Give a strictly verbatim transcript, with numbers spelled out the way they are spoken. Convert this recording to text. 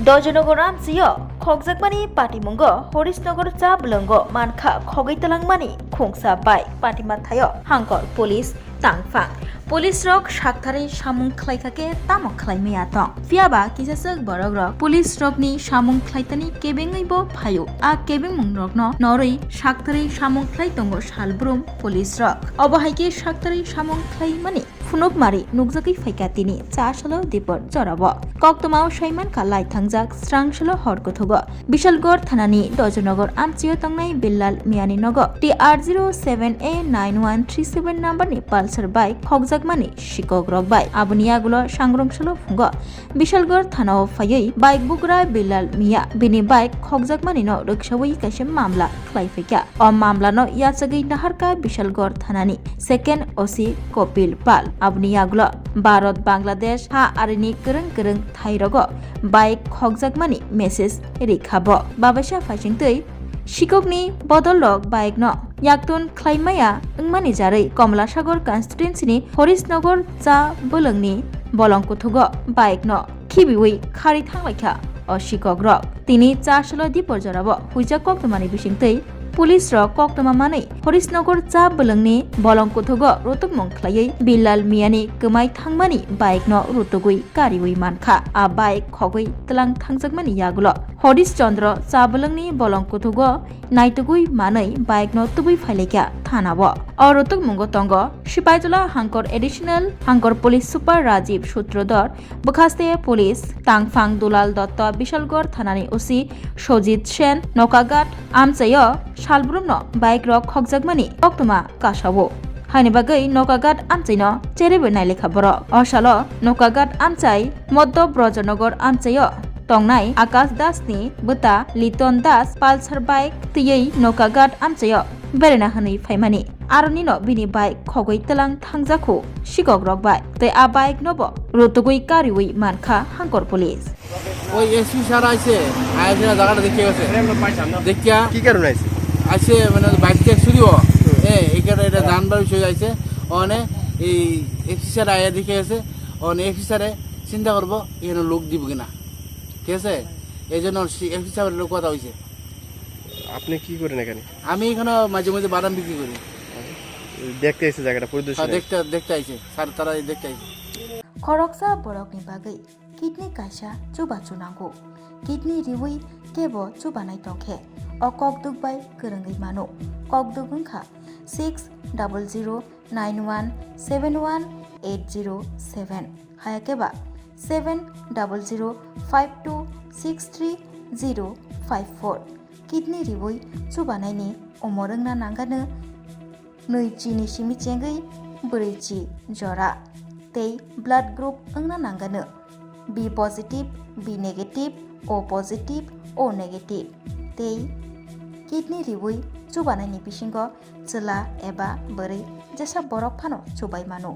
Dojonogo Ramsio khokjakmani patimungo Horisnogo cha bwlwngo mankha khogwi twlangmani khungsa bai patima thaio Hangkor police tangphang. Police rok saktharwi samung khlaikha khe tamo khlaimaya tong. Phiyaba kisaswk borok rok police rokni samung khlaitani kebengwi bo phaio. A kebengmung rokno norwi saktharwi samung khlai tongo salbrum police rok. Obo hai khe saktharwi samung khlaimani phunukmari nukjagwi phaikha tini cha salo dipor jorao. Koktwmao saimankha lai thangjak srang salo hor kuthugo. Bishalgarh thanani Dojonogo amchio tongnai Billal Miyani nogo T R zero seven A nine one three seven number ni Pulsar bike khokjakmani sikok rok bai. Aboni yagulo sangrong salo phungo Bishalgarh thanao phaiwi bike bugra Billal Miya bini bike khokjakmani no rwksawi kaisa mamla khlai phaikha. O mamlano yachagwi naharkha Bishalgarh thanani second O C Kopil Pal. Aboni yagulo Bharat Bangladesh ha arini kwrwng kwrwng thairogo bike khokjakmani message rikha bo. Babaisa phaisingtwi sikokni bodol rok bike no yakton khlaimaya wngmani jarwi Komlasagor constituency ni Horisnogo cha bwlwngni bolong kuthugo bike no khibiwi khari thanglaikha o sikok rok. Tini cha salo dipor jorao huijak koktwmani bisingtwi police rok koktwma manwi Horisnogo cha bwlwngni bolong kuthugo rutukmung khlaiwi Billal Miyani kwmai thangmani bike no rutugwi kariwi mankha. A bike khogwi twlang thangjakmani yagulo Horish Chandra cha bwlwngni bolong kuthugo naitugwi manwi bike no tubui phailaikha thanao. O rutukmungo tongo Sipaijala Hangkor Additional Hangkor Police Super Rajiv Sutrodhar, bwkhaste police tangphang Dulal Dotto, Bishalgarh thanani O C Sojit Sen, Nokaghat amchaio salbrumno bike rok khokjakmani koktwma kasao. Haini bagwi Nokaghat amchaino cherebo nailekha borok. O salo Nokaghat amchai Moddo Brojanogar amchaio tongnai Akash Das ni bwta Liton Das Pulsar bike twiwi Nokaghat amchaio beraina hwnwi phaimani. Aronino bini bike khogwi twlang thangjakhu sikok rok bai. Tei a bike nobo rutugwi kariwi mankha Hangkor police. ওই SP sir আইছে, আইছে জায়গাটা দেখিয়ে গেছে। দেখিয়া কি কারণে আইছে? আইছে মানে বাইক চেক শুধিব। হ্যাঁ, এখানে এটা জানবার বিষয় আইছে। ওখানে এই এসপি স্যার আইয়া দেখে গেছে। ওখানে এসপি স্যারে চিন্তা করবো এখানে লোক দিব কিনা, ঠিক আছে? এই জন্য এসপি স্যারের লোক কথা হয়েছে। আপনি কি করেন এখানে? আমি এখানে মাঝে মাঝে বাদাম বিক্রি করি। দেখতে এসে জায়গাটা পরিদর্শন? হ্যাঁ, দেখতে, দেখতে আইছে স্যার, তারা দেখতে আইছে। Khoroksa borokni bagwi kidney kaisa chubachu nango. Kidney riwi kebo chubanai tongkhe o kokduk bai kwrwngwi mano. Kokduk wngkha six double zero nine one seven one eight zero seven, hayakhe ba seven double zero five two six three zero five four. Kidney riwi chubanaini umor wngna nangano nwi chini simi chengwi bwrwi chi jora tei blood group wngna nangano B positive, B negative, O positive, O negative tei kidney riwi chubanaini bisingo chwla eba bwrwi jesa borok phano chubai mano.